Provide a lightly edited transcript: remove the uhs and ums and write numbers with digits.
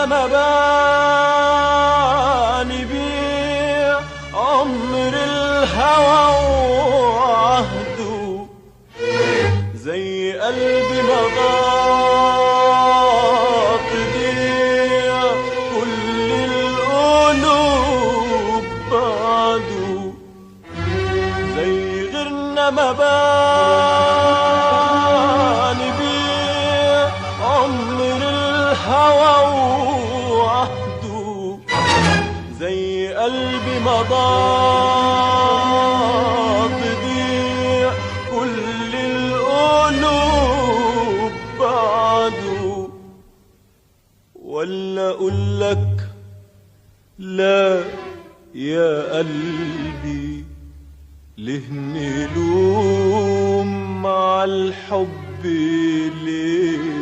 غيرنا ما باع نبيع عمر الهوى وعهده، زي قلبي ما ضاع تضيع كل القلوب بعده، زي غيرنا ما باع نبيع عمر الهوى وعهده، زي قلبي ما ضاع تضيع كل القلوب بعده. ولا أقولك لا يا قلبي، ليه نلوم على الحب ليه؟